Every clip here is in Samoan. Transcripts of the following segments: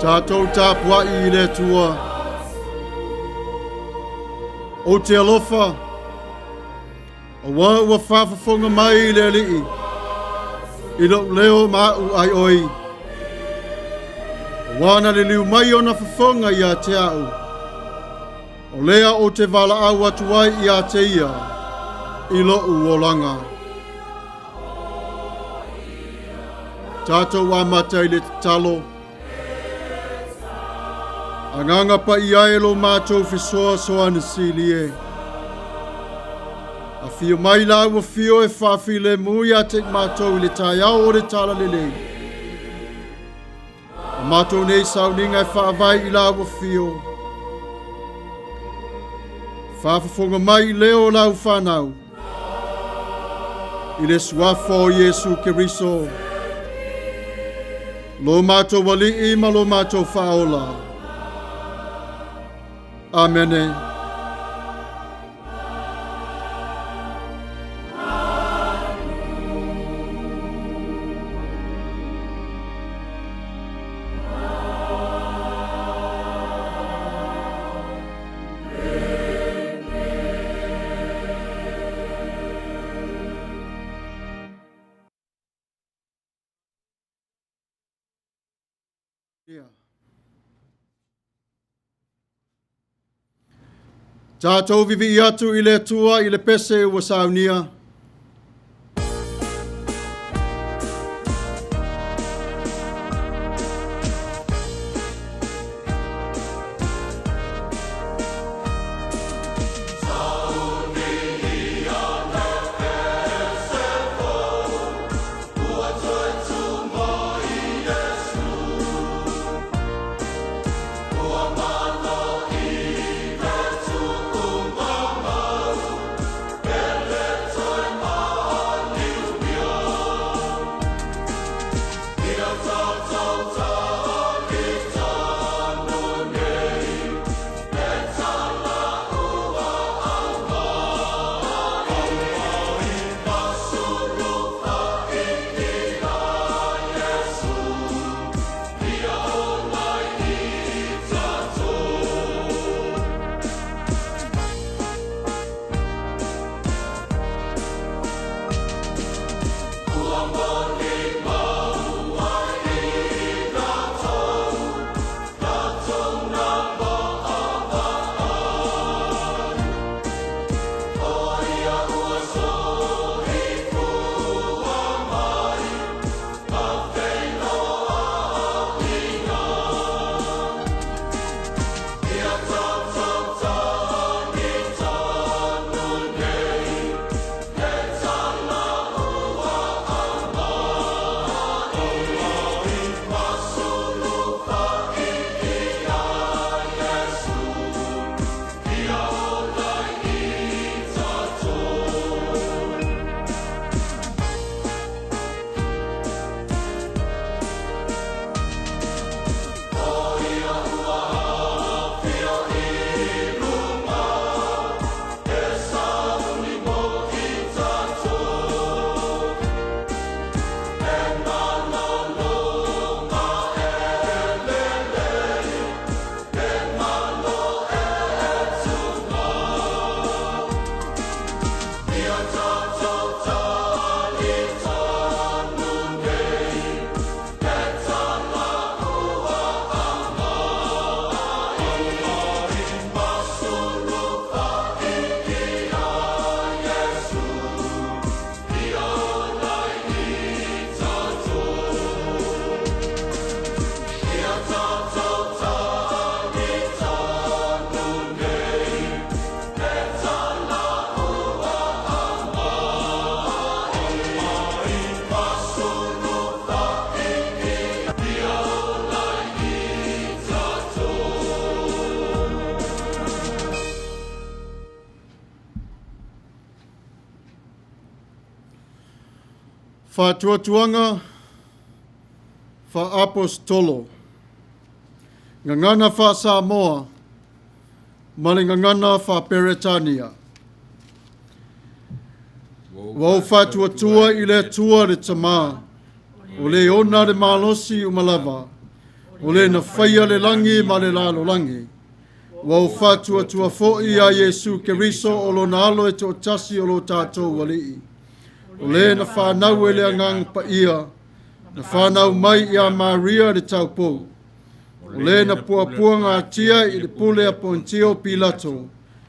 Tatou tapuai i le Atua. Ou te alofa, aua ua faafofoga mai le Alii i lou leo ma au aioi. Aua na liliu mai ona fofoga ia te au, o lea ou te valaau atu ai ia te ia i lou olaga. Tatou amata i le tatalo. Agaga paia e lo matou fesoasoani sili e. Afio mai la ua fio e faafilemu ia te i matou i le taeao o le Talalelei. O matou nei sauniga e faavae i la ua fio. Faafofoga mai i leo o lau fanau. I le suafa o Iesu Keriso, lo matou Alii ma lo matou Faaola. Amene. Tatou vivii atu i le Atua i le pese ua saunia. Faatuatuaga Faaapostolo, Gagana Faa-Samoa ma le Gagana Faa-Peretania. Ua ou faatuatua i le Atua le Tama, o le ona le malosi uma lava, O le na faia le lagi ma le lalolagi. Ua ou faatuatua foi iā Iesu Keriso o Lona Alo e toatasi o lo tatou Alii. O le na fanau e le Agaga Paia, na fanau mai ia Maria le taupou. O le na puapuagatia i le pule a Pontio Pilato,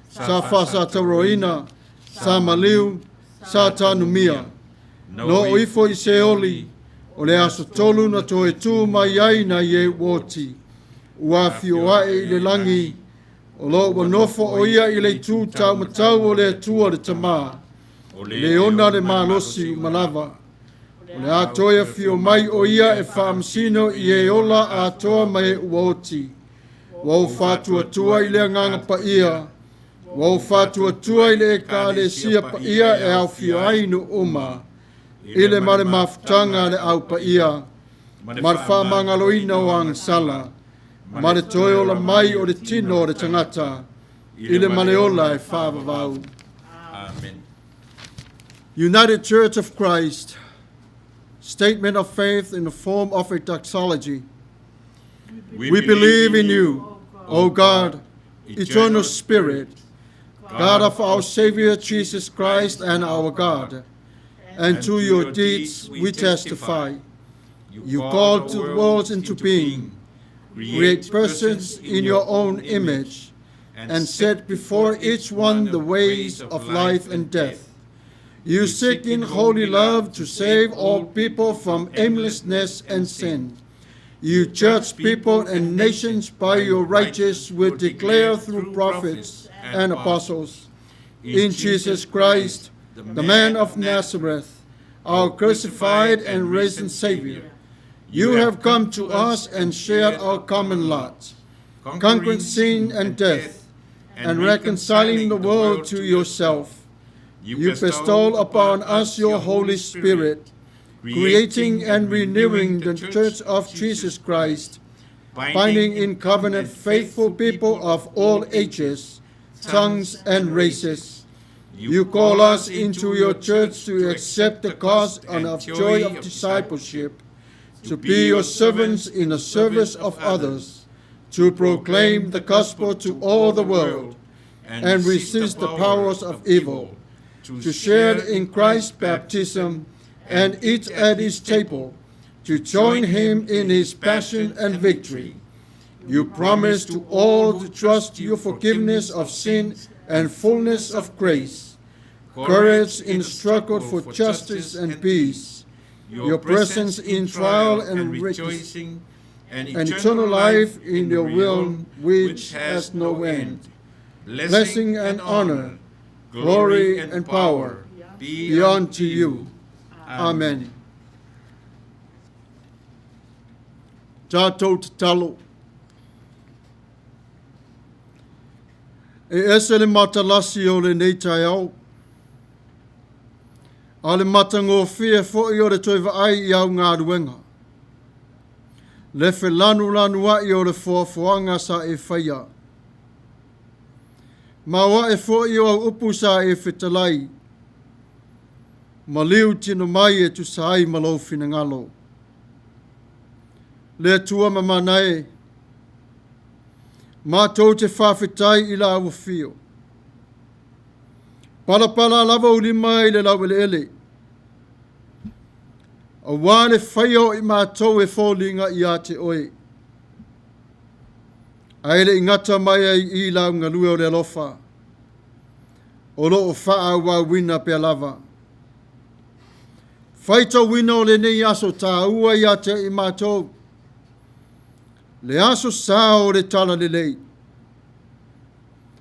sa faasatauroina, sa maliu, sa tanumia. Na oo ifo i Seoli, o le aso tolu na toe tu mai ai nai e ua oti, ua afio ae i le lagi, o lo o ua nofo o ia i le itu taumatau o le Atua le Tama, le ona le malosi uma lava. O le a toe afio mai o ia e faamasino i e ola atoa ma e ua oti. Ua ou faatuatua i le Agaga Paia, ua ou faatuatua i le Ekalesia Paia e aofia ai nuu uma, i le ma le mafutaga a le Au Paia, ma le faamagaloina o agasala, ma le toe ola mai o le tino o le tagata, i le ma le ola e faavavau. Amen. United Church of Christ, statement of faith in the form of a doxology. We believe in you, O God, eternal Spirit, God of our Savior Jesus Christ and our God, and to your deeds we testify. You called the worlds into being, create persons in your own image, and set before each one the ways of life and death. You seek in holy love to save all people from aimlessness and sin. You judge people and nations by your righteous will declare through prophets and apostles. In Jesus Christ, the man of Nazareth, our crucified and risen Savior, you have come to us and shared our common lot, conquering sin and death, and reconciling the world to yourself. You bestow upon us your Holy Spirit, creating and renewing the Church of Jesus Christ, binding in covenant faithful people of all ages, tongues, and races. You call us into your church to accept the cost and of joy of discipleship, to be your servants in the service of others, to proclaim the gospel to all the world, and resist the powers of evil, to share in Christ's baptism and eat at his table, to join him in his passion and victory. You promise to all to trust your forgiveness of sin and fullness of grace, courage in struggle for justice and peace, your presence in trial and rejoicing, and and eternal life in your realm which has no end. Blessing and honor, glory and power be unto you. Amen. Tatou tatalo. E ese le matalasi o lenei taeao, a le matagofie foi o le toe vaai i au galuega, le felanulanuai o le foafoaga sa e faia. Maoae foi o au upu sa e fetalai, maliu tino mai e tusa ai ma lou finagalo. Le Atua mamana e, matou te faafetai i lau afio. Palapala lava ou lima i le laueleele, aua le faia o i matou e foliga ia te oe. Ae le i gata mai ai i lau galue o le alofa, o lo o faaauauina pea lava. Faitauina o lenei aso taua ia te i matou, le aso sa o le Talalelei.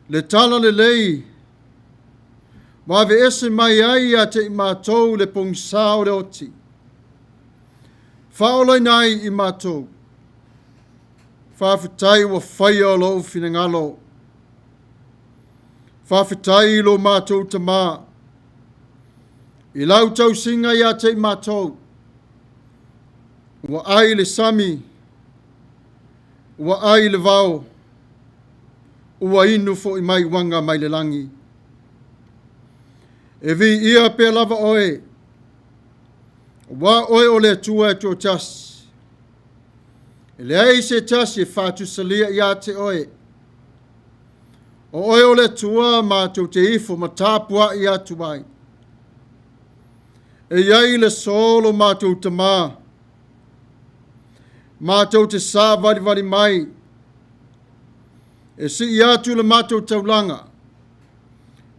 Le Talalelei ua aveese mai ai ia te i matou le pogisa o le oti, faaolaina ai i matou. Faafetai ua faia o lou finagalo. Faafetai i lo matou Tama, i lau tausiga ia te i matou. Ua ai le sami, ua ai le vao, ua inu foi mai uaga mai le lagi. E viia pea lava oe, aua oe o le Atua e toatasi. E leai se tasi e faatusalia ia te oe. O oe o le Atua matou te ifo ma tapuai atu ai. E i ai le aso lo matou Tamā, matou te savalivali mai, e sii atu le matou taulaga,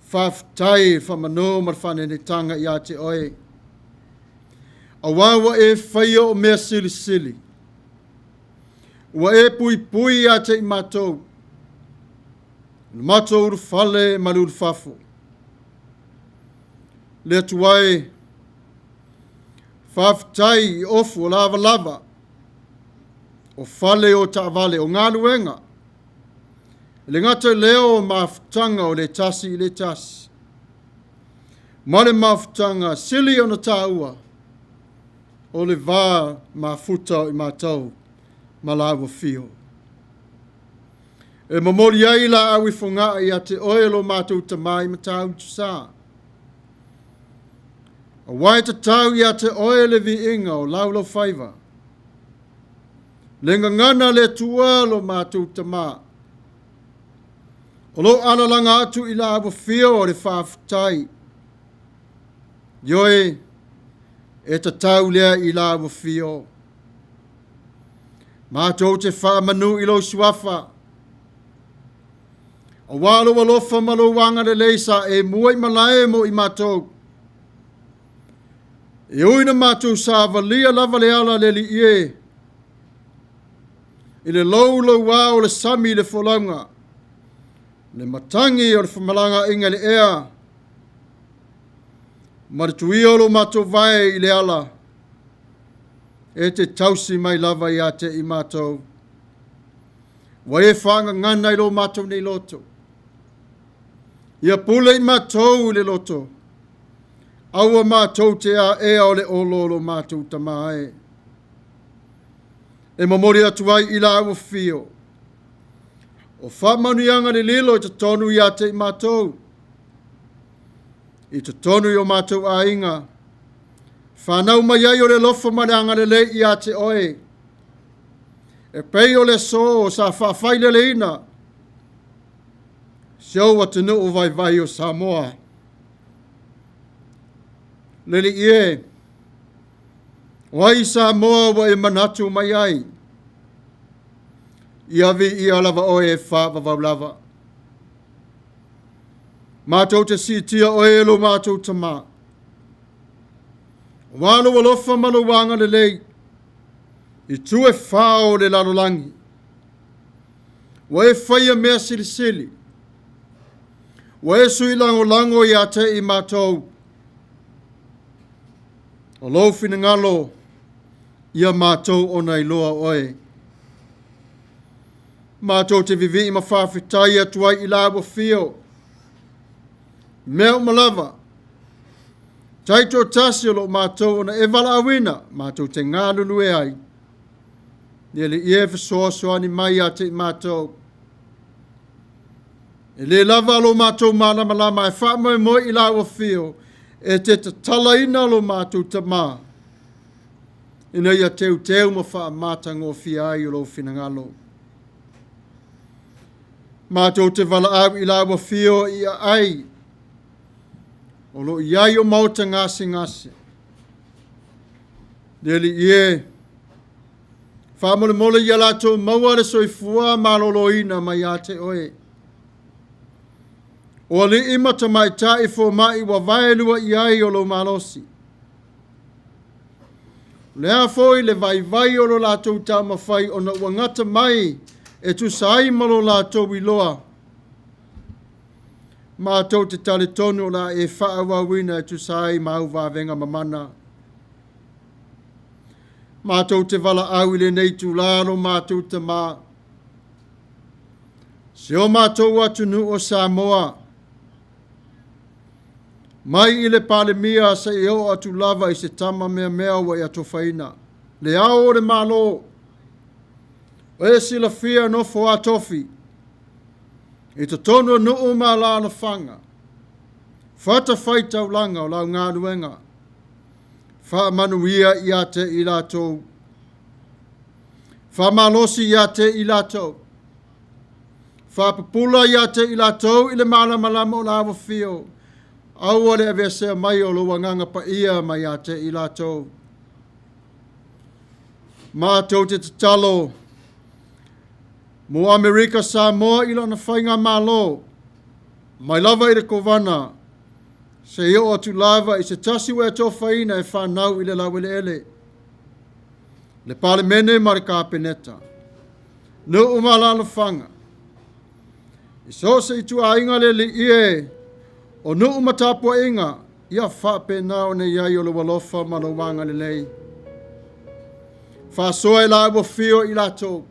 faafetai i le faamanu ma le faanenetaga ia te oe. Auā ua e faia o mea silisili, ua e puipui ia te i matou, le matou ulufale ma le ulufafo. Le Atua e, faafetai i ofu o lavalava, o fale o taavale, o galuega, e le gata i lea o mafutaga o le tasi i le tasi, ma le mafutaga sili ona taua, o le va mafuta o i matou ma lāua afio. E momoli ai laau i Fogaa ia te oe lo matou Tamā i Matautu-sa. Auā e tatau ia te oe le viiga o laulaufaiva. Le gagana a le Atua lo matou Tamā. O lo alalaga atu i lāua afio o le faafetai. Ioe, e tatau lea i lāua afio. Matou te faamanu i lou suafa. Auā lou alofa ma lou agalelei sa e mua i malae mo i matou. E ui na matou savalia lava le ala le Alii e, i le loulouā o le sami i le folauga, le matagi o le femalagaaiga i le ea, ma le tuia o lo matou vae i le ala, e te tausi mai lava ia te i matou. Ua e faagagana i lo matou nei loto. Ia pule i matou i le loto. Aua matou te aea o le olo o lo matou Tamā e. E momoli atu ai i lāua afio. O faamanuiaga lililo i totonu ia te i matou. I totonu i o matou aiga. Fanau mai ai o le alofa ma le agalelei ia te oe. E pei o le aso sa faafaileleina si ou atunuu vaivai o Samoa. Le Alii e, o ai Samoa ua e manatu mai ai? Ia viia lava oe e faavavau lava. Matou te siitia oe e lo matou Tamā. Auā lou alofa ma lou agalelei i itu e fā o le lalolagi. Ua e faia mea silisili. Ua e sui lagolago ia te i matou. O lou finagalo ia matou ona iloa oe. Matou te vivii ma faafetai atu ai i lāua afio. Mea uma lava, taitoatasi o lo o matou ona e valaauina, matou te galulue ai. Le Alii e fesoasoani mai ia te i matou. E le lava lo matou malamalama ae faamoemoe i lāua afio e te tatalaina lo matou Tamā, ina ia teuteu ma faamatagofie ai o lou finagalo. Matou te valaau i lāua afio i aai o lo o i ai o maota gasegase. Le Alii e, faamolemole ia latou maua le soifua maloloina mai ia te oe. O alii ma tamaitai fomai ua vaelua i ai o lou malosi. O le a foi le vaivai o lo latou taumafai ona ua gata mai e tusa ai ma lo latou iloa. Matou te talitonu o le a e faaauauina e tusa ai ma au vavega mamana. Matou te valaau i lenei itulā lo matou Tamā. Si o matou atunuu o Samoa, mai i le Palemia seia oo atu lava i se tama meamea ua e atofaina, le Ao o le Malo, o e silafia nofo a tofi, i totonu o nuu ma alaalafaga, fatafaitaulaga o lau galuega, faamanuia ia te i latou. Faamalosi ia te i latou. Faapupula ia te i latou i le malamalama o le afafio. Aua le aveesea mai o lou agaga paia mai ia te i latou. Matou te tatalo mo Amerika Samoa i lana faigamalo, mai lava i le Kovana, seia oo atu lava i se tasi ua e atofaina e fanau i le laueleele, le Palemene ma le Kapeneta, nuu ma alaalafaga, i so o se ituaiga le Alii e, o nuu ma tapuaiga, ia faapena ona i ai o lou alofa ma lou agalelei. Faasoa e laua fio i latou,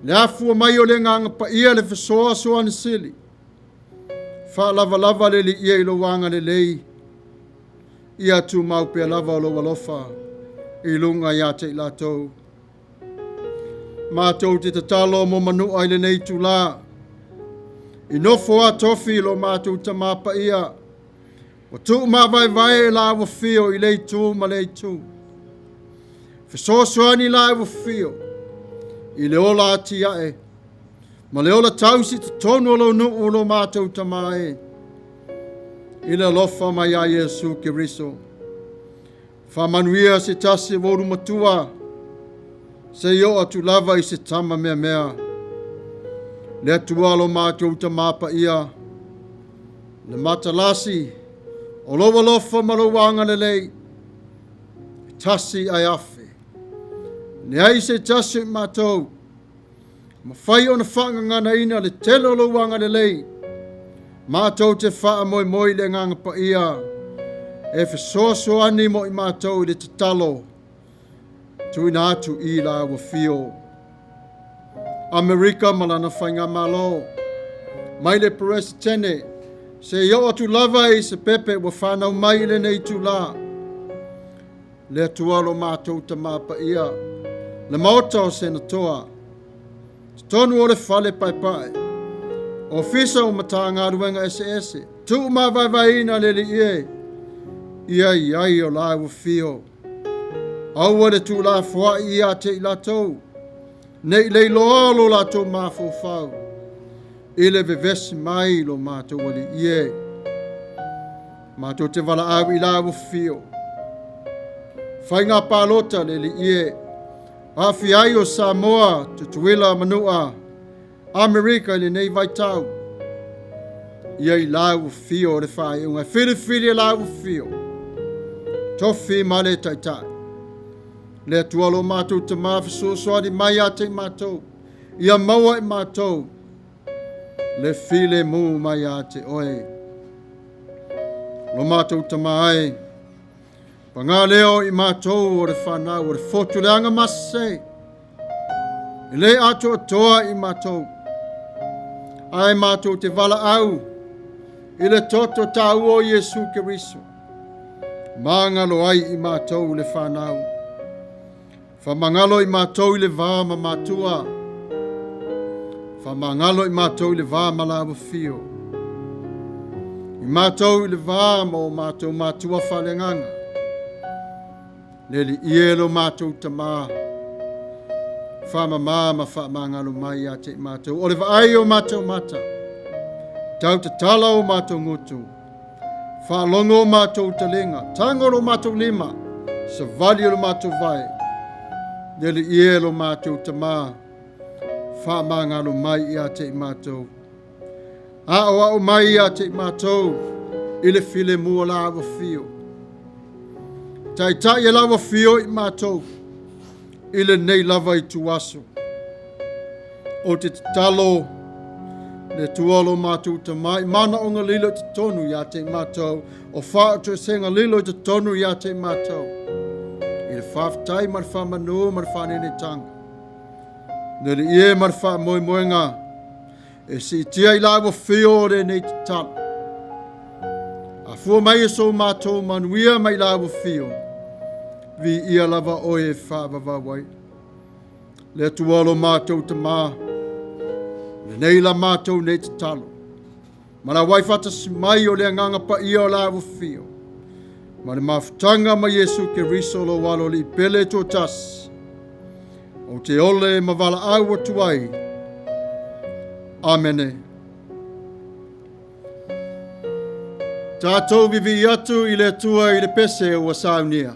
le afua mai o le Agaga Paia le fesoasoani sili, faalavalava le Alii e i lou agalelei, ia tumau pea lava o lou alofa i luga ia te i latou. Matou te tatalo mo Manua i lenei itulā, i nofo a tofi lo matou Tama Paia, ua tuumavaevae e laua fio i le itu ma le itu. Fesoasoani laua fio i le ola atiae ma le ola tausi i totonu o lou nuu o lo matou Tama e, i le alofa mai ia Iesu Keriso. Faamanuia se tasi o ulu matua, seia oo atu lava i se tama meamea. Le Atua lo matou Tama Paia, le matalasi o lou alofa ma lou agalelei, e tasi ae afe. Leai se tasi o i matou, mafai ona faagaganaina le tele o lou agalelei, matou te faamoemoe i le Agaga Paia e fesoasoani mo i matou i le tatalo tuuina atu i la afio. Amerika ma lana faigamalo, mai le Peresetene, seia oo atu lava i se pepe ua fanau mai i lenei itulā. Le Atua lo matou Tama Paia, le Maota o Senatoa, totonu o le fale paepae, Ofisa o Matagaluega eseese, tuumavaevaeina le Alii e, ia i ai o la afio. Aua le tuulafoai ia te i latou, nei le iloa lo latou mafaufau, i le vevesi mai lo matou Alii e. Matou te valaau i la afio. Faiga palota le Alii e, aafia ai o Samoa, Tutuila, Manua, Amerika i lenei vaitau. Ia i la afio o le faaiuga, e filifili e la afio, tofi ma le taitai. Le Atua lo matou Tama fesoasoani mai ia te i matou, ia maua i matou le filemu mai ia te oe. Lo matou Tama e, paga lea o i matou o le fanau o le fotu leaga masese, e le atoatoa i matou, ae matou te valaau i le toto taua o Iesu Keriso, magalo ai i matou le fanau. Faamagalo i matou i le va ma matua, faamagalo i matou i le va ma laua fio, i matou i le va ma o matou matua faaleagaga. Le Alii e lo matou Tama, faamama ma faamagalo mai ia te i matou. O le vaai o matou mata, tau tatala o matou gutu, faalogo o matou taliga, tago lo matou lima, savali o lo matou vae. Le Alii e lo matou Tama, faamagalo mai ia te i matou. Aoao mai ia te i matou i le filemu o la afio. Taitai e lau afio i matou i lenei lava ituaso. Ou te tatalo le Atua o lo matou Tama i manaoga lilo i totonu ia te i matou, o faaotoesega lilo i totonu ia te i matou, i le faafetai ma le faamanu ma le faanenetanga. Le Alii e ma le faamoemoega e siitia i la afio o lenei tatalo. Afua mai e so matou manuia mai la afio, viia lava oe e faavavau ai. Le Atua o lo matou Tama, lenei la matou nei tatalo, ma la wai faatasi mai o le Agaga Paia o la afio, ma le mafutaga ma Iesu Keriso lou Alo Alii pele toatasi. Ou te ole ma valaau atu ai. Amene. Tatou vivii atu i le Atua i le pese ua saunia.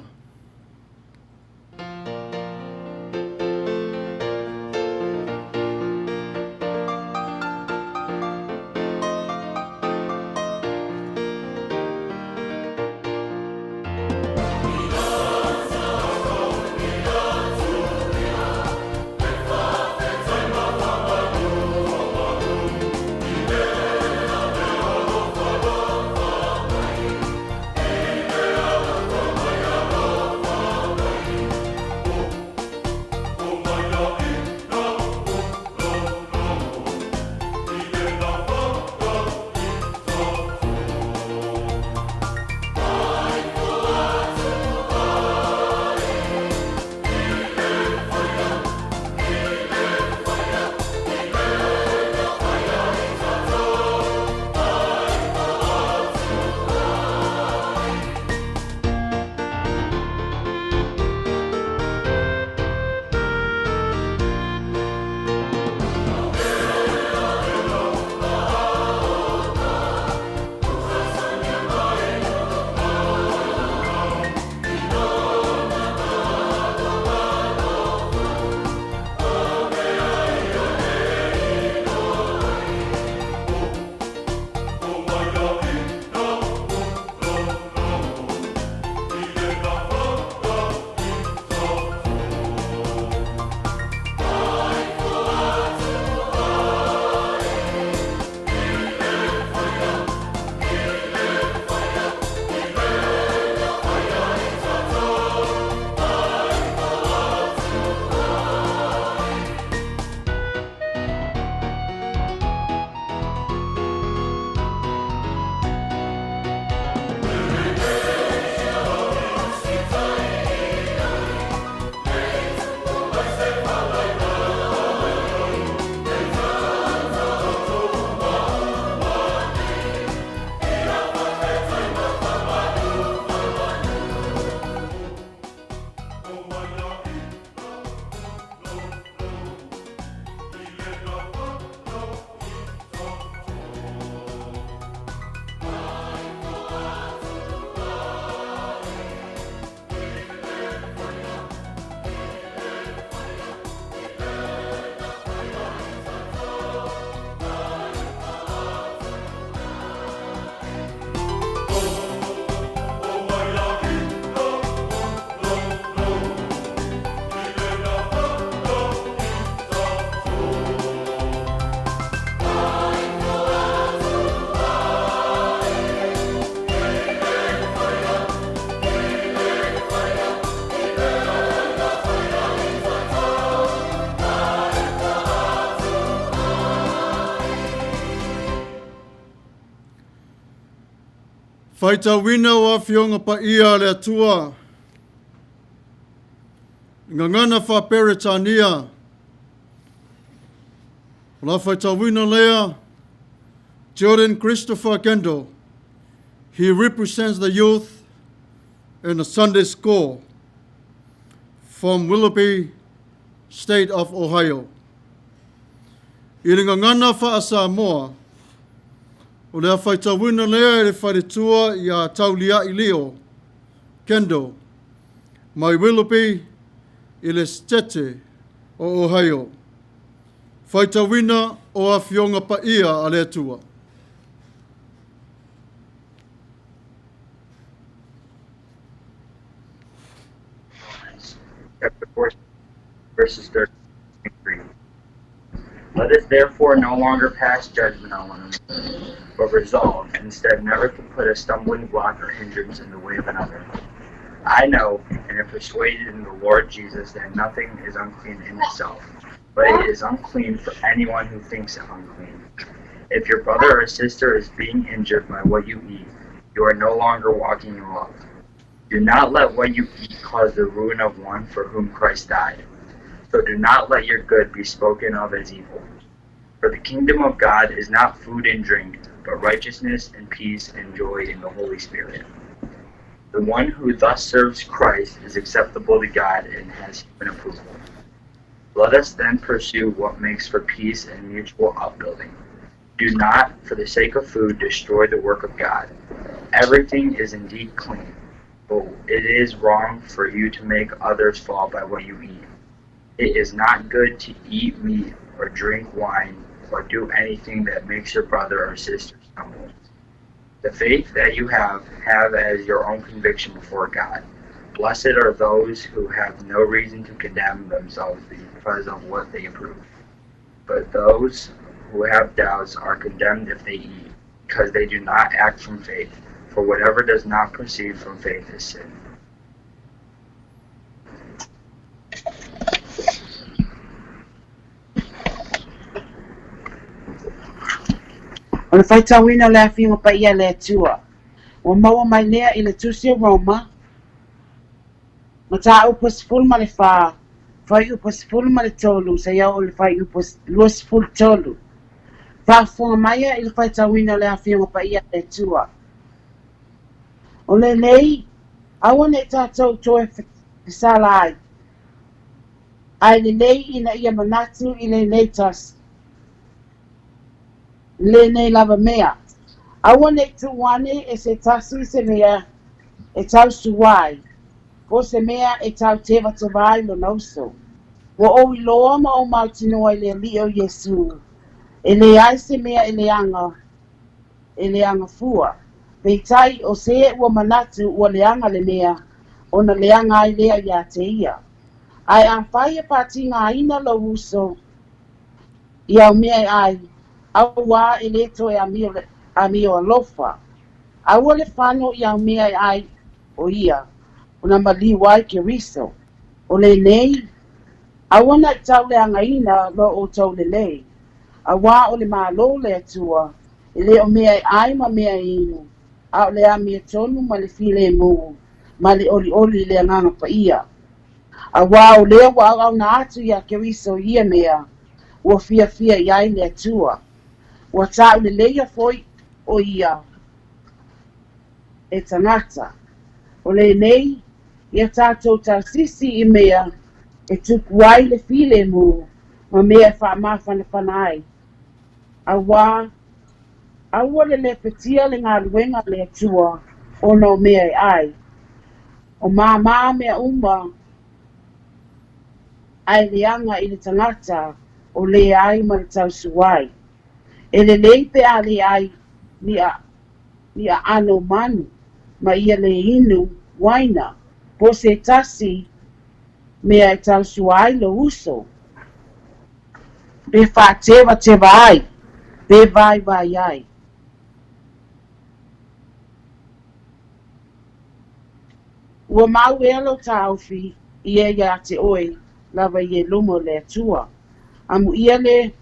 Faitauina o Afioga Paia a le Atua, Gagana Faa-Peretania, o la faitauina lea, Jordan Christopher Kendall. He represents the youth in the Sunday school from Willoughby, State of Ohio. I le gagana faa-Samoa, o le a faitauina lea e le faletua iā Tauliai Leo Kendall mai Willoughby i le Setete o Ohio. Faitauina o Afioga Paia a le Atua. Chapter 4, verses 33. Let us therefore no longer pass judgment on one another, but resolve instead never to put a stumbling block or hindrance in the way of another. I know and am persuaded in the Lord Jesus that nothing is unclean in itself, but it is unclean for anyone who thinks it unclean. If your brother or sister is being injured by what you eat, you are no longer walking in love. Do not let what you eat cause the ruin of one for whom Christ died. So do not let your good be spoken of as evil. For the kingdom of God is not food and drink, but righteousness and peace and joy in the Holy Spirit. The one who thus serves Christ is acceptable to God and has human approval. Let us then pursue what makes for peace and mutual upbuilding. Do not, for the sake of food, destroy the work of God. Everything is indeed clean, but it is wrong for you to make others fall by what you eat. It is not good to eat meat or drink wine or do anything that makes your brother or sister stumble. The faith that you have, have as your own conviction before God. Blessed are those who have no reason to condemn themselves because of what they approve. But those who have doubts are condemned if they eat, because they do not act from faith. For whatever does not proceed from faith is sin. O le faitauina o le Afioga Paia a le Atua, ua maua mai lea i le Tusi o Roma, Mataupu 14, fuaiupu 13 seia oo i le fuaiupu 23. Faafofoga maia i le faitauina o le Afioga Paia a le Atua. O lenei, aua ne i tatou toe fesala ai, ae lelei ina ia manatu i lenei tasi, lenei lava mea. Aua ne i tuu ane e se tasi se mea e tausua ai, po o se mea e tautevateva ai lona uso. Ua ou iloa ma ou mautinoa i le Alii o Iesū, e leai se mea e leaga, e leaga fua. Peitai, o se ua manatu ua leaga le mea, ona leaga ai lea iā te ia. Ae afai e faatigaina lou uso i au mea e ai, auā e lē toe amio, amio alofa. Aua le fano i au mea e ai o ia, ona maliu ai Keriso. O lenei, aua ne i tauleagaina lo outou lelei, auā o le Malo o le Atua, e le o mea e ʻai ma mea e inu, a o le amiotonu ma le filemu ma le ʻoliʻoli i le Agaga Paia. Auā o lea ua auauna atu iā Keriso i ia mea, ua fiafia i ai le Atua. Ua tauleleia foi ʻo ia e tagata. O lenei, ia tatou tausisi i mea e tupu ai le filemu ma mea e faamafanafana ai, auā, aua le lepetia le galuega a le Atua ona o mea e ʻai. O māmā mea uma ae leaga i le tagata o lē ai ma le tausua ai. E lelei pe a lē ʻai ni a ni aano o manu, ma ia lē inu waina, po o se tasi mea e tausua ai lou uso, pe faatevateva ai, pe vaivai ai. Ua mau ea lou taofi i e iā te oe lava i e luma o le Atua. Amuia le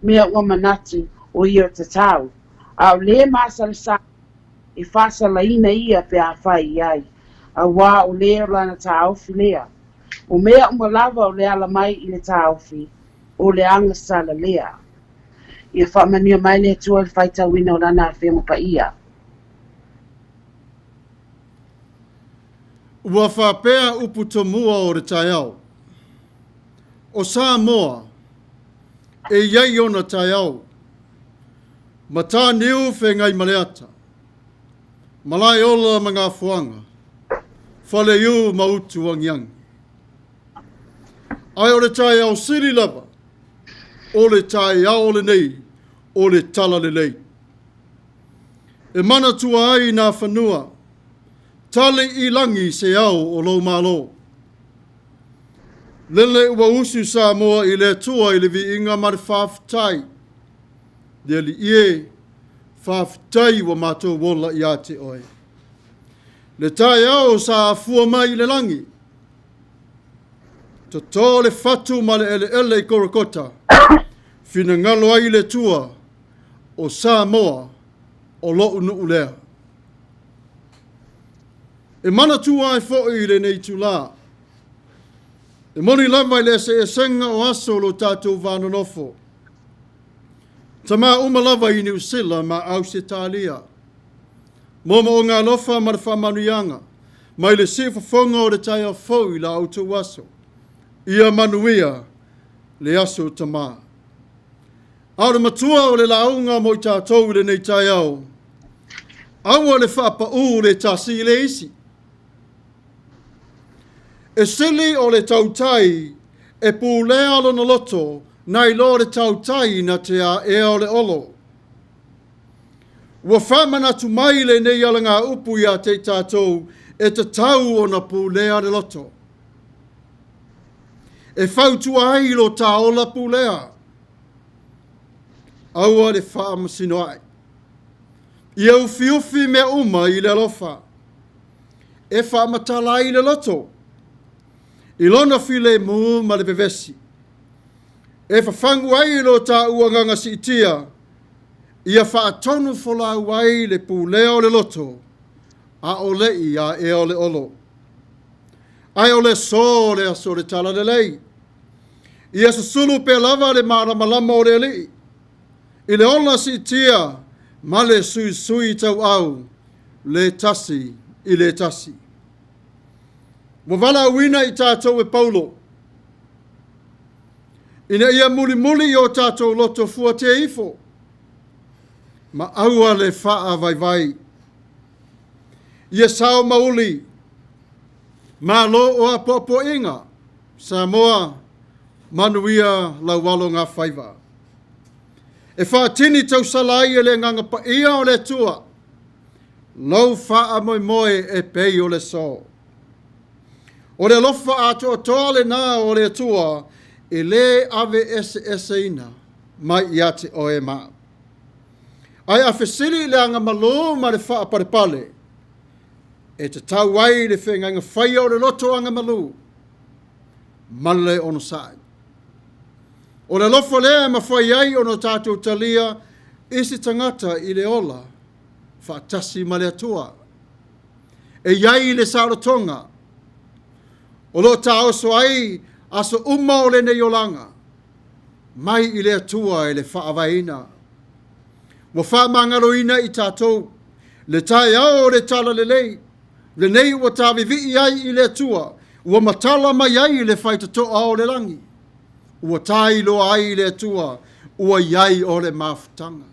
mea ua manatu o ia o tatau, a o lē masalosalo e faasalaina ia pe a fai i ai, auā o lē o lana taofi lea. O mea uma lava o le ala mai i le taofi, o le agasala lea. Ia faamanuia mai le Atua i le faitauina o Lana Afioga Paia. Ua faapea upu tomua o le taeao. O Samoa, e i ai ona taeao. Mataniu Fegaimaleata, Malaeola ma Gafoaga, Faleiu ma Utuagiagi. Ae o le taeao sili lava, o le taeao lenei o le Talalelei. E manatua ai nā fanua, tali i lagi se ao o lou Malo. Lele ua usu Samoa i le Atua i le viiga ma le faafetai. Le Alii e, faafetai ua matou ola iā te oe. Le taeao sa afua mai i le lagi. Toto le fatu ma le eleele i Korakota. Finagalo ai le Atua o Samoa o lo'u nuu lea. E manatua ai foi i lenei itulā, e moni lava i le eseesega o aso o lo tatou va nonofo. Tama uma lava i Niu Sila ma Ausetalia. Moomooga alofa ma le faamanuiaga. mai le siufofoga o le taeao fou i la outou aso. Ia manuia le aso Tamā. A o le matua o le lauga mo i tatou i lenei taeao, aua le faapaū le tasi i le isi. E sili o le tautai e pulea lona loto nai lo le tautai na te aea o le olo. Ua faamanatu mai lenei alagaupu iā te i tatou e tatau ona pulea le loto. E fautua ai lo tā ola pulea. Aua le faamasinoai. Ia ufiufi mea uma i le alofa. E faamatala ai le loto. I lona filemu ma le vevesi. E fafagu ai lo tāua agaga siitia, ia faatonu folau ai le pulea o le loto, a o le i aea o le olo. Ae o le aso le aso o le talalelei. Ia susulu pea lava le malamalama o le Alii i le ola siitia ma le suisui tauau le tasi i le tasi. Ua valaauina i tatou e Paulo ina ia mulimuli i o tatou loto fuatea ifo ma aua le faavaivai. Ia sao mauli, malo o apoapoaiga, Samoa, manuia lau alo gafaiva. E faatini tausala ai e le Agaga Paia o le Atua lou faamoemoe e pei o le aso. O le alofa atoatoa lenā o le Atua e lē aveeseeseina mai ia te oe ma au. Ae a fesili i le agamalū ma le faapalepale, e tatau ai le feagaiga faia o le loto agamalū ma le onosai. O le alofa lea e mafai ai ona tatou talia isi tagata i le ola faatasi ma le Atua. E i ai le saolotoga o lo o taoso ai aso uma o lenei olaga mai i le Atua e le faavaeina. Ua faamagaloina i tatou le taeao o le talalelei, lenei ua tavivii ai i le Atua, ua matala mai ai le faitotoa o le lagi, ua tailoa ai i le Atua, ua i ai o le mafutaga.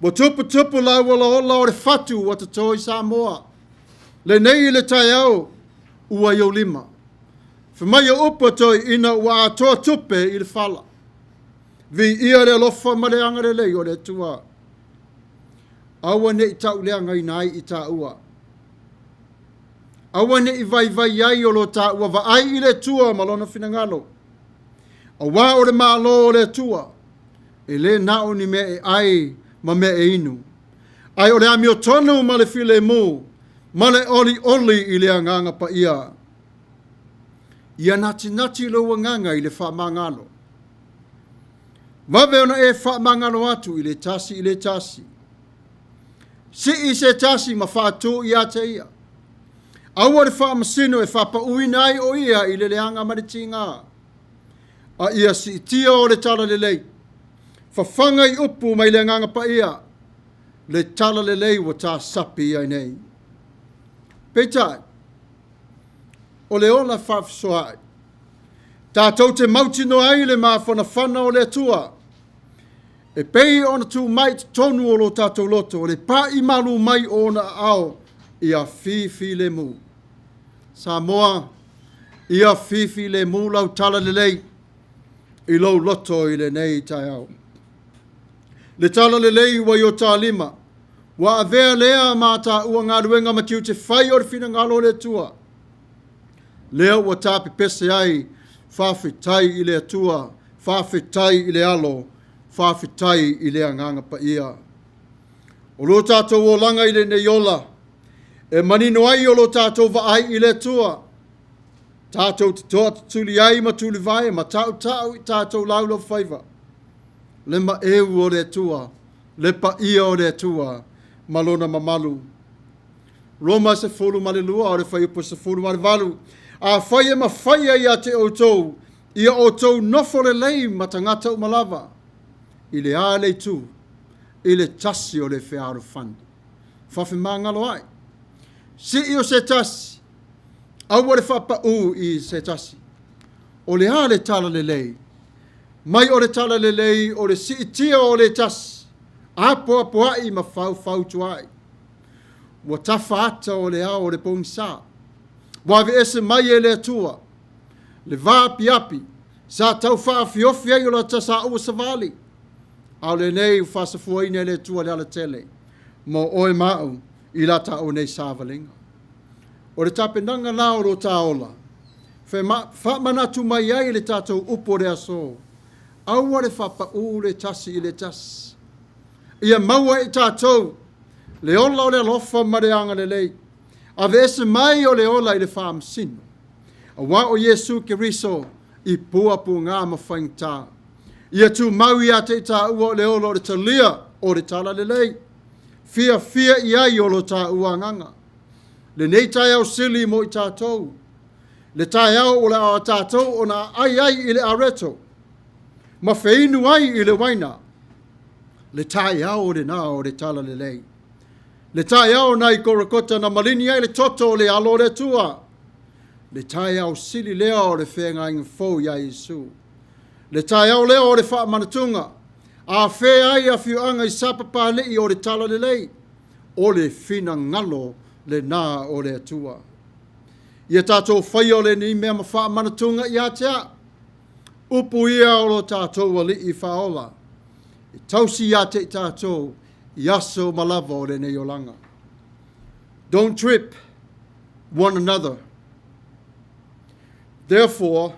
Ua tuputupu le aualaola o le fatu ua toto i Samoa. Lenei i le taeao ua i ou lima. Fai mai o upu a toeaiina ua atoa tupe i le fala. Viia le alofa ma le agalelei o le Atua. Aua ne i tauleagaina ai i tāua. Aua ne i vaivai ai o lo tāua vaai i le Atua ma lona finagalo. Auā o le Malo o le Atua, e lē na o ni mea e ʻai ma mea e inu, ae o le amiotonu ma le filemu ma le ʻoliʻoli i le Agaga Paia. Ia natinati lou agaga i le faamagalo. Vave ona e faamagalo atu i le tasi i le tasi. Sii se tasi ma faatū ia te ia. Aua le faamasino e faapauina ai o ia i le leaga ma le tigā. A ia siitia o le talalelei, fafaga i upu mai le Agaga Paia, le talalelei ua tasapi ai nei. Peitai, o le ola faafesoaai, tatou te mautinoa ai le mafanafana o le Atua, e pei ona tu mai i totonu o lo tatou loto, le paʻi malū mai o ona aao ia fifilemu. Samoa, ia fifilemu lau talalelei i lou loto i lenei taeao. Le talalelei ua i o ta lima, ua avea lea ma taua galuega ma tiute fai o le finagalo o le Atua. Lea ua tapepese ai, faafetai i le Atua, faafetai i le Alo, faafetai i le Agaga Paia. O lo tatou olaga i lenei ola, e manino ai o lo tatou vaai i le Atua, tatou te toatutuli ai ma tulivae ma tautau i tatou laulaufaiva, le maeu o le Atua, le paia o le Atua ma lona mamalu. Roma 12 o le fuaiupu 18, Afai e mafaia ia te outou, ia outou nofo lelei ma tagata uma lava, i le a le itu, i le tasi o le fealofani. Faafemagaloai. Sii o se tasi. Aua le faapaū i se tasi. O le a le talalelei? Mai o le talalelei o le siitia o le tasi, apoapoai ma faufautua'i. Ua tafa ata o le ao o le pogisa. Ua aveese mai e le Atua le vaapiapi sa tau faaofiofi ai o lata saua savali. A o lenei ua faasafuaina e le Atua le alatele mo oe ma a'u i la tāua nei savaliga. O le tapenaga la o lo tā ola, faamanatu mai ai le tatou upu o le aso, aua le faapaū le tasi i le tasi. Ia maua e i tatou le ola o le alofa ma le agalelei. Aveese mai o le ola i le faamasino. Auā o Iesu Keriso i puapugā ma faigata. Ia tumau ia te i tāua o le ola o le talia o le talalelei. Fiafia i ai o lo tāua agaga. Lenei taeao sili mo i tātou. Le taeao o le a tātou ona ai ai i le areto. Ma feinu ai i le uaina. Le taeao lenā o le talalelei. Le taeao na i Korakota na malini ai le toto o le alo o le Atua. Le taeao sili lea o le feagaiga fou iā Iesu. Le taeao lea o le faamanatuga. Afea ai afioaga i Sapapalii o le talalelei. O le finagalo lenā o le Atua. Ia tātou faia o lenei mea ma faamanatuga ia te a'u. Upu ia o lo tātou Alii Faaola e tausi ia te i tātou i aso uma lava o lenei olaga. Don't trip one another. Therefore,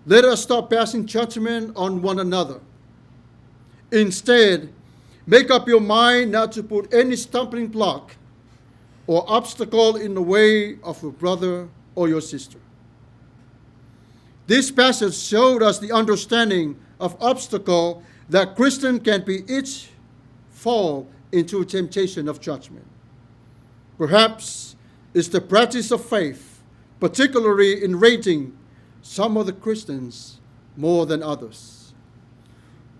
let us stop passing judgment on one another. Instead, make up your mind not to put any stumbling block or obstacle in the way of your brother or your sister. This passage showed us the understanding of obstacle that Christian can be each fall into temptation of judgment. Perhaps it's the practice of faith, particularly in rating some of the Christians more than others.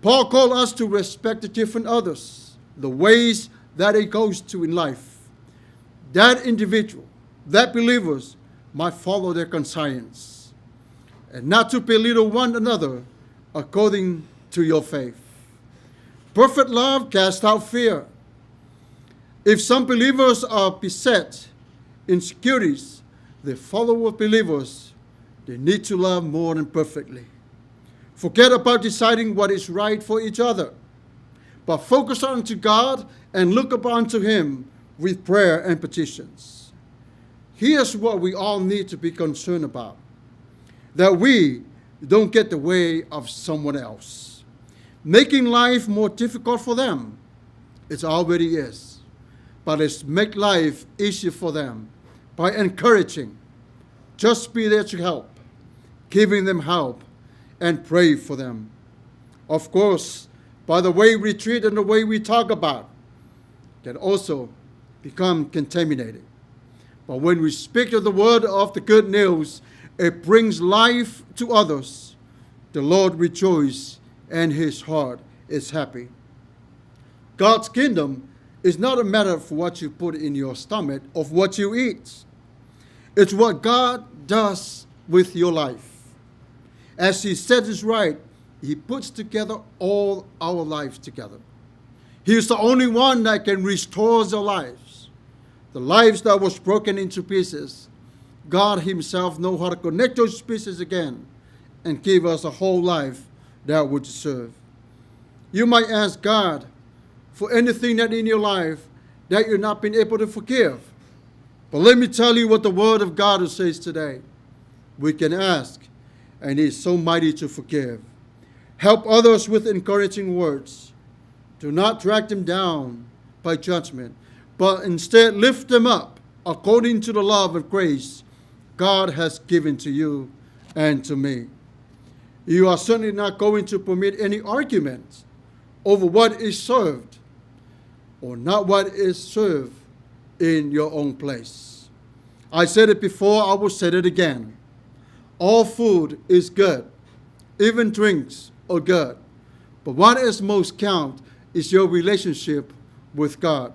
Paul called us to respect the different others, the ways that it goes to in life. That individual, that believers might follow their conscience and not to belittle one another according to your faith. Perfect love casts out fear. If some believers are beset insecurities, the follower believers, they need to love more than perfectly. Forget about deciding what is right for each other, but focus on to God and look up unto Him with prayer and petitions. Here's what we all need to be concerned about that we don't get the way of someone else, making life more difficult for them. It already is. But let's make life easier for them by encouraging. Just be there to help, giving them help, and pray for them. Of course, by the way we treat and the way we talk about can also become contaminated. But when we speak of the word of the good news, it brings life to others. The Lord rejoices and his heart is happy. God's kingdom is not a matter of what you put in your stomach, of what you eat. It's what God does with your life. As He says is right, He puts together all our lives together. He is the only one that can restore the lives, the lives that was broken into pieces. God Himself knows how to connect those pieces again and give us a whole life that would deserve. You might ask God for anything that in your life that you've not been able to forgive. But let me tell you what the Word of God says today. We can ask, and He is so mighty to forgive. Help others with encouraging words. Do not drag them down by judgment, but instead lift them up according to the love of grace God has given to you and to me. You are certainly not going to permit any argument over what is served or not what is served in your own place. I said it before, I will say it again. All food is good, even drinks are good. But what is most count is your relationship with God.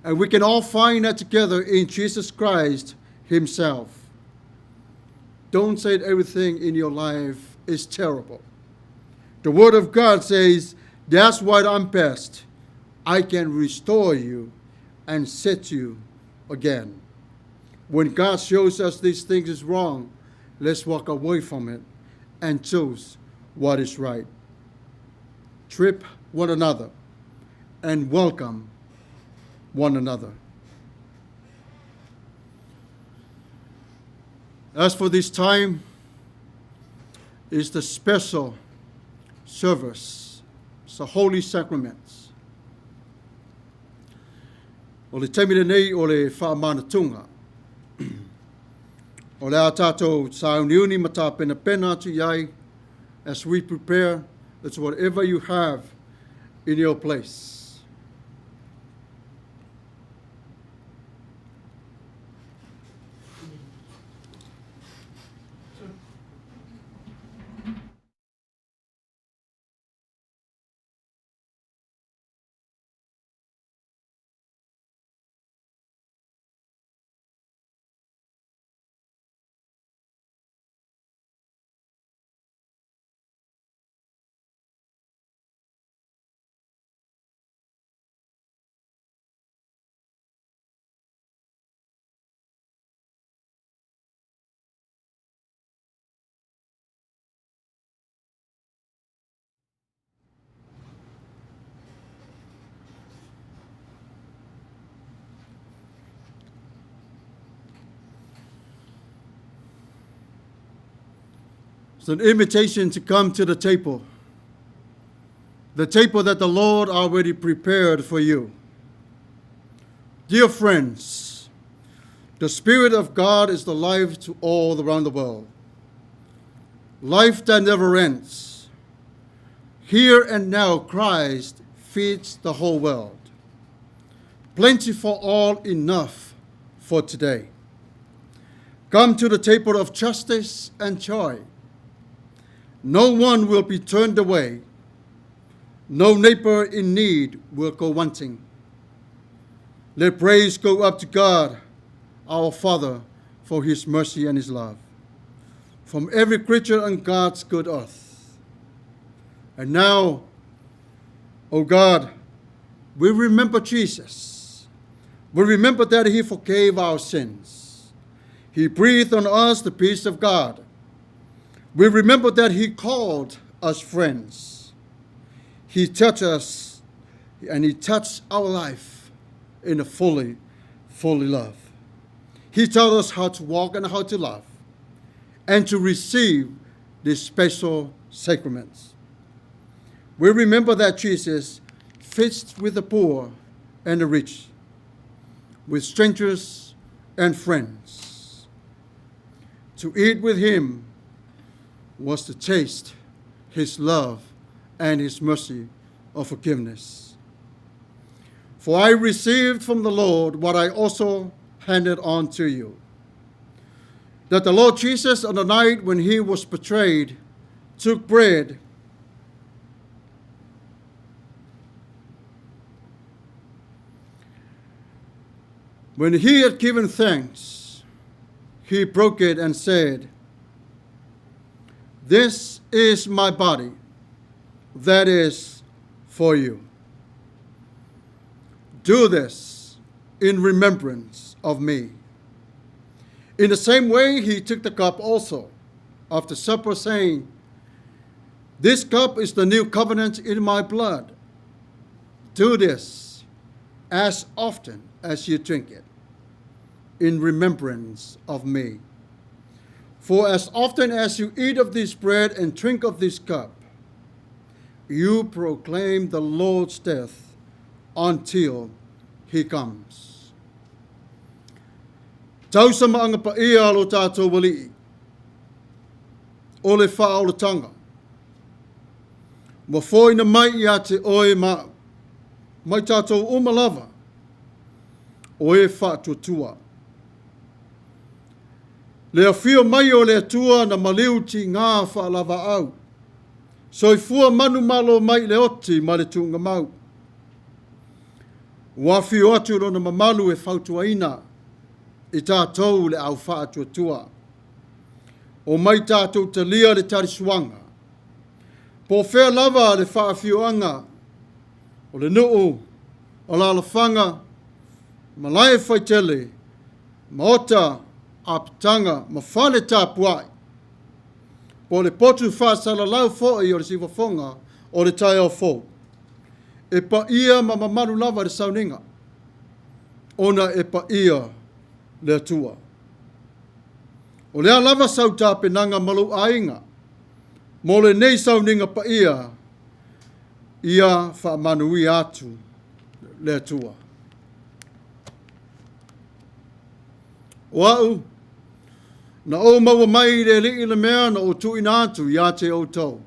And we can all find that together in Jesus Christ Himself. Don't say everything in your life is terrible. The Word of God says, That's what I'm best. I can restore you and set you again. When God shows us these things is wrong, let's walk away from it and choose what is right. Trip one another and welcome one another. As for this time, is the special service, it's the holy sacraments. O le taimi lenei o le faamanatunga. O le a tātou sāuniuni ma tāpenapena atu i ai as we prepare, it's whatever you have in your place. It's an invitation to come to the table. The table that the Lord already prepared for you. Dear friends, the Spirit of God is the life to all around the world. Life that never ends. Here and now, Christ feeds the whole world. Plenty for all, enough for today. Come to the table of justice and joy. No one will be turned away. No neighbor in need will go wanting. Let praise go up to God, our Father, for his mercy and his love, from every creature on God's good earth. And now, O God, we remember Jesus. We remember that he forgave our sins. He breathed on us the peace of God. We remember that he called us friends. He touched us and he touched our life in a fully, fully love. He taught us how to walk and how to love and to receive these special sacraments. We remember that Jesus feasted with the poor and the rich, with strangers and friends. To eat with him was to taste his love and his mercy of forgiveness. For I received from the Lord what I also handed on to you. That the Lord Jesus, on the night when he was betrayed, took bread. When he had given thanks, he broke it and said, This is my body, that is for you. Do this in remembrance of me. In the same way, he took the cup also after supper, saying, This cup is the new covenant in my blood. Do this as often as you drink it in remembrance of me. For as often as you eat of this bread and drink of this cup, you proclaim the Lord's death until he comes. Tausa maanga pa ia lo tātou wali. O le whaolatanga. Ua foina mai ia te oe ma mai tātou uma lava. O e whaatuatua. Le afio mai o le Atua na maliu ti ngā whaalava au. Soifua manumalo mai le oti ma le tuugamau. Ua afio atu lona mamalu e fautuaina i tātou le au faatuatua. Omai tatou talia le talisuaga. Po o fea lava le faafioaga o le nuu, alaalafaga, malae faitele, maota, apitaga ma fale tapuai, po o le potu faasalalau foi o le siufofoga o le taeao fou, e paia ma mamalu lava le sauniga, ona e paia le Atua. O le a lava sau tapenaga ma lou aiga mo lenei sauniga paia, ia faamanuia atu le Atua. O au, na ou maua mai i le Alii le mea na ou tuuina atu ia te outou.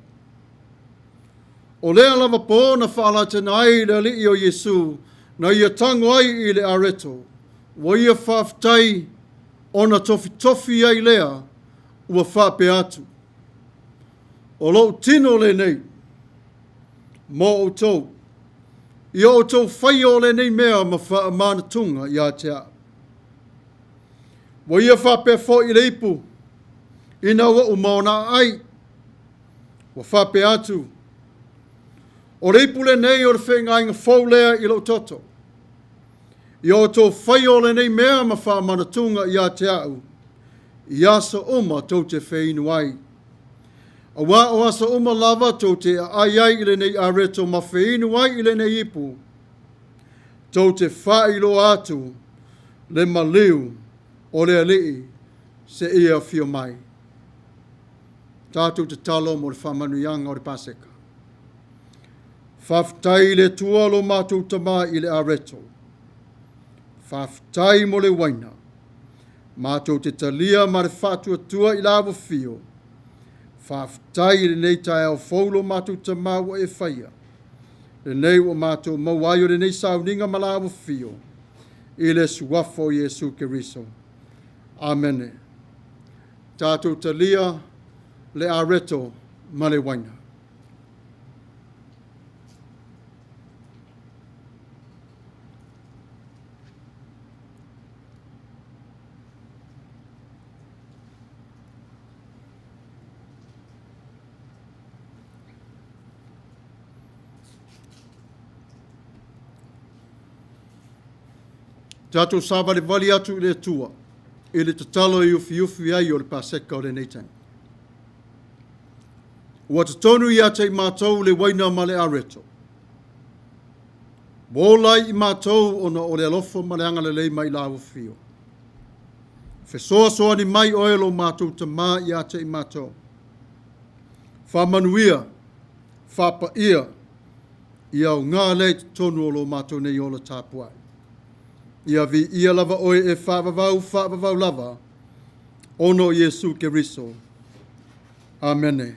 O lea lava pō na faalatana ai le Alii o Iesu, na ia tago ai i le areto, ua ia faafetai ona tofitofi ai lea ua faapea atu, O lou tino lenei mo outou, ia outou faia o lenei mea ma faamanatuga ia te au. Ua ia faapea foi i le ipu, ina ua uma ona aai, ua faapea atu, O le ipu lenei o le feagaiga fou lea i lou toto. Ia outou faia o lenei mea ma faamanatuga ia te au, i aso uma tou te feinu ai. Auā o aso uma lava tou te aai ai i lenei areto ma feinu ai i lenei ipu, tou te faailoa atu le maliu o le Alii seia afio mai. Tatou tatalo mo le faamanuiaga o le Paseka. Faafetai i le Atua lo matou Tama i le areto. Faafetai mo le uaina. Matou te talia ma le faatuatua i la ua fio. Faafetai i lenei taeao fou lo matou Tama ua e faia. Lenei ua matou maua ai o lenei sauniga ma la ua fio. I le suafa o Iesu Keriso. Amene. Tatou talia le areto ma le uaina. Tatou savalivali atu i le Atua i le tatalo e ufiufi ai o le Paseka o lenei taimi. Ua totonu ia te i matou le uaina ma le areto. Ua ola ai i matou ona o le alofa ma le agalelei mai la ua fio. Fesoasoani mai oe lo matou Tama ia te i matou. Faamanuia, faapaia, ia aoga lea i totonu o lo matou nei ola tapuai. Ia viia lava oe e faavavau, faavavau lava, ona o Iesu Keriso. Amene.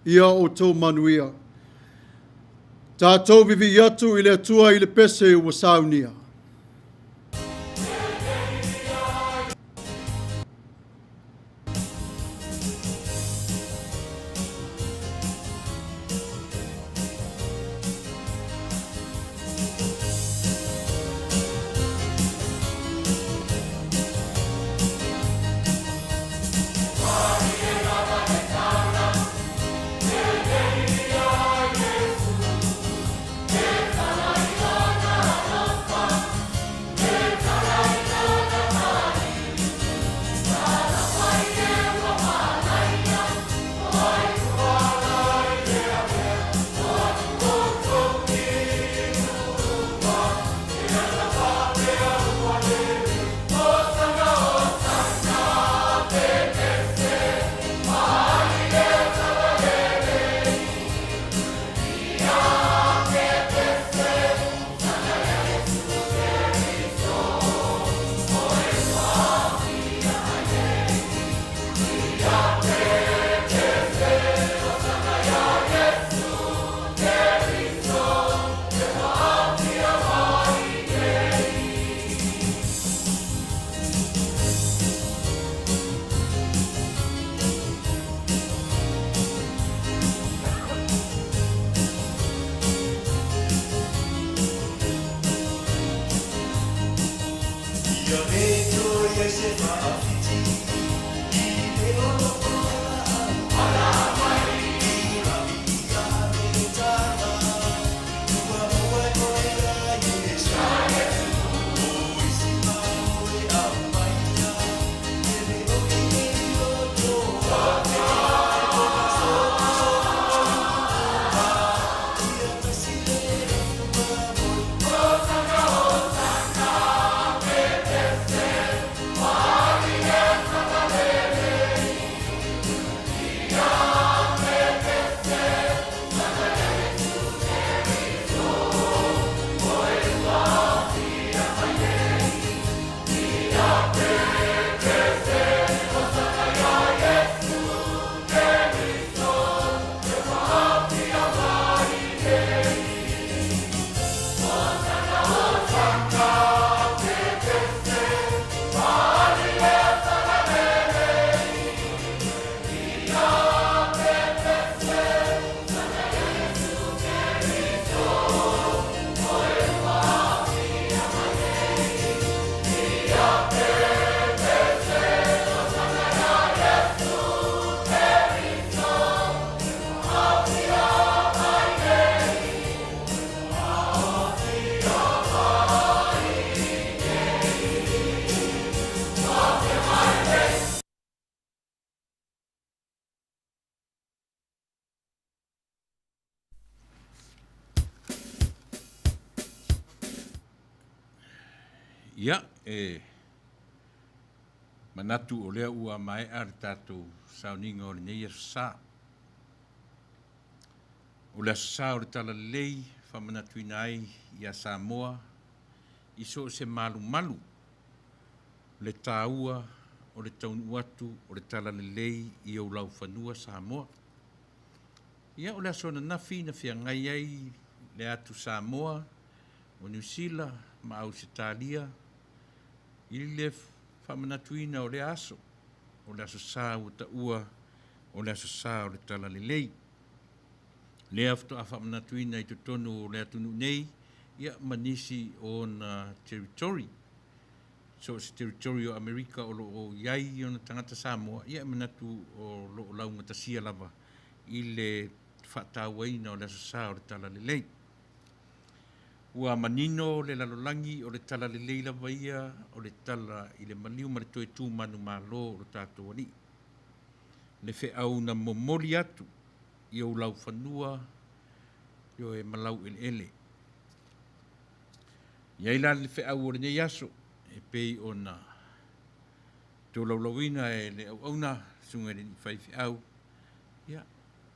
Ia outou manuia. Tatou vivii atu i le Atua i le pese ua saunia. Ia, e manatu o lea ua maea le tatou sauniga o lenei Aso Sa. O le Aso Sa o le Talalelei faamanatuina ai ia Samoa i so o se malumalu le taua o le taunuu atu o le Talalelei i ou laufanua Samoa. Ia, o le aso ananafi na feagai ai le atu Samoa o Niu Sila ma Ausetalia i le faamanatuina o lea aso, o le Aso Sa ua taua o le Aso Sa o le Talalelei. Lea faatoa faamanatuina i totonu o le atunuu nei, ia ma nisi o ona territory. So o se territory o Amerika o lo o i ai ona tagata Samoa, ia e manatu o lo o laugatasia lava i le faatauaina o le Aso Sa o le Talalelei. Ua manino le lalolagi o le Talalelei lava ia o le tala i le maliu ma le toe tu manumalo o lo tatou Alii. Le feau na momoli atu i ou laufanua, ioe, ma laueleele. I ai la le feau o lenei aso e pei ona tolaulauina e le auauna susuga i le alii faifeau, ia,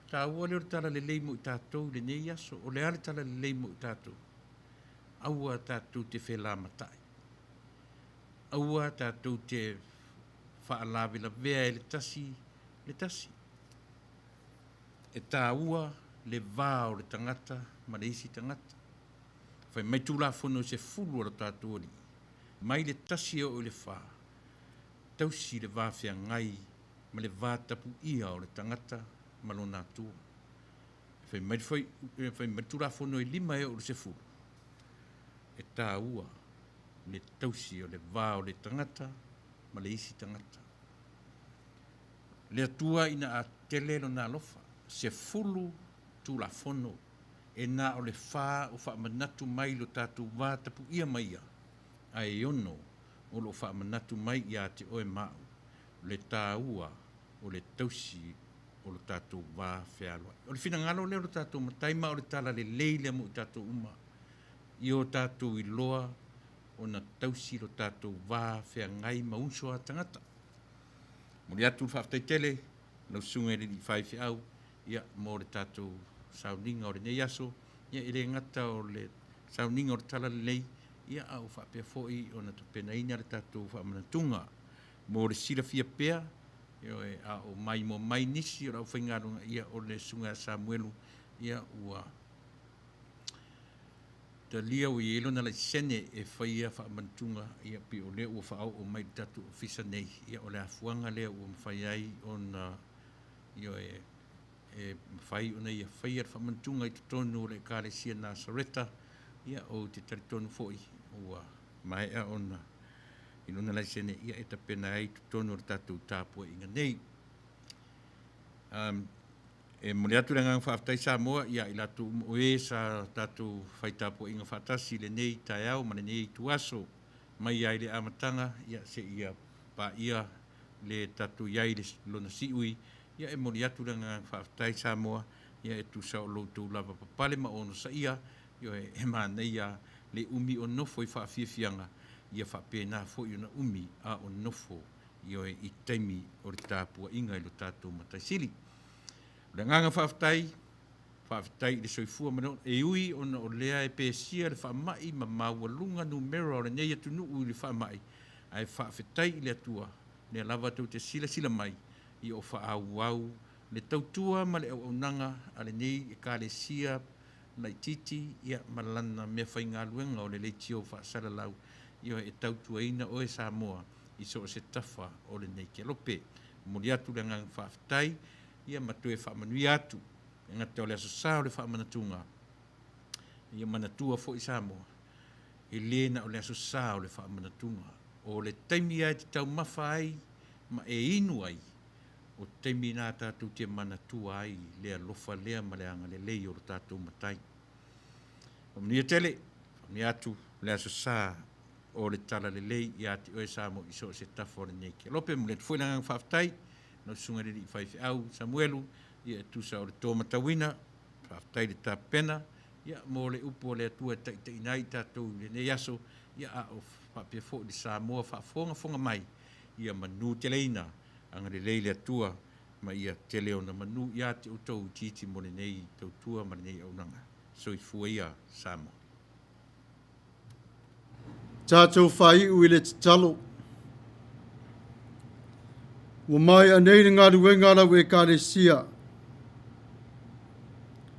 taua lea o le talalelei mo i tatou i lenei aso. O le a le talalelei mo i tatou? Aua tatou te felamatai. Aua tatou te faalavelavea e le tasi le tasi. E taua le va o le tagata ma le isi tagata. Fai mai Tulafono e 10 a lo tatou Alii, mai le 1 e oo i le 4, tausi le va feagai ma le va tapuia o le tagata ma lona Atua. Fai mai le Tulafono e 5 e oo i le 10, e taua le tausi o le va o le tagata ma le isi tagata. Le Atua ina a tele lona alofa, 10 Tulafono e na o le 4 o faamanatu mai lo tatou va tapuia ma ia, ae 6 o lo o faamanatu mai ia te oe ma au le taua o le tausi o lo tatou va fealoai. O le finagalo lea o lo tatou Matai ma o le talalelei lea mo i tatou uma, i o tatou iloa ona tausi lo tatou va feagai ma uso a tagata. Momoli atu le faafetai tele lau susuga i le alii faifeau, ia, mo le tatou sauniga o lenei aso, ia, e le gata o le sauniga o le talalelei, ia, a ua faapea foi ona tapenaina le tatou faamanatuga mo le silafia pea, ioe, a o maimoa mai nisi o le aufaigaluega, ia, o le susuga ia Samuelu, ia, ua talia ua i ai lona laisene e faia faamanatuga, ia, pei o lea ua faaoo mai i le tatou ofisa nei, ia, o le afuaga lea ua mafai ai ona, ioe, e mafai ona ia faia le faamanatuga i totonu o le Ekalesia Nasareta, ia, ou te talitonu foi ua maea ona i lona laisene, ia, e tapena ai i totonu o le tatou tapuaiga nei. E momoli atu le agaga faafetai Samoa ia i latou uma o e sa tatou fai tapuaiga faatasi i lenei taeao ma lenei ituaso mai ai le amataga, ia, seia paia le tatou i ai i lona siui, ia, e momoli atu le agaga faafetai Samoa, ia, e tusa o lo outou lava papale ma onosaia, ioe, e manaia le umi o nofo i faafiafiaga, ia faapena foi ona umi a o nofo, ioe, i taimi o le tapuaiga i lo tatou Matai Sili. O le agaga faafetai, faafetai i le soifua ma le ola, e ui ona o lea e pesia le faamai ma maualuga numera o lenei atunuu i le faamai, ae faafetai i le Atua, lea lava tou te silasila mai, ia o faaauau le tautua ma le auaunaga a lenei Ekalesia laitiiti, ia, ma lana meafaigaluega o le leitio faasalalau, ioe, e tautuaina oe Samoa i so o se tafa o lenei kelope. Momoli atu le agaga faafetai, ia, ma toe faamanuia atu e gata o le Aso Sa o le Faamanatuga, ia manatua foi Samoa, e le na o le Aso Sa o le Faamanatuga, o le taimi lava e te taumafa ai ma e inu ai, o taimi na tatou te manatua ai le alofa lea ma le agalelei o lo tatou Matai. Faamanuia tele, faamanuia atu le Aso Sa o le Talalelei ia te oe Samoa i so o se tafa o lenei kelope. Momoli atu foi le agaga faafetai lau susuga i le alii faifeau Samuelu, ia, e tusa o le to matauina, faafetai le tapena, ia, mo le upu a le Atua e taitaiina ai tatou i lenei aso, Ia a o faapea foi le Samoa faafogafoga mai, ia manuteleina, agalelei le Atua ma ia tele ona manu ia te outou itiiti mo lenei tautua ma lenei auaunaga. Soifua ia Samoa. Tatou faaiu i le tatalo. Ua maea nei le galuega a lau Ekalesia.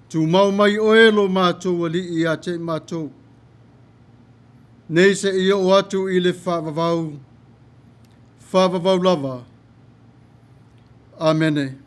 Tumau mai oe lo matou Alii ia te i matou. Nei seia oo atu i le faavavau, faavavau lava. Amene.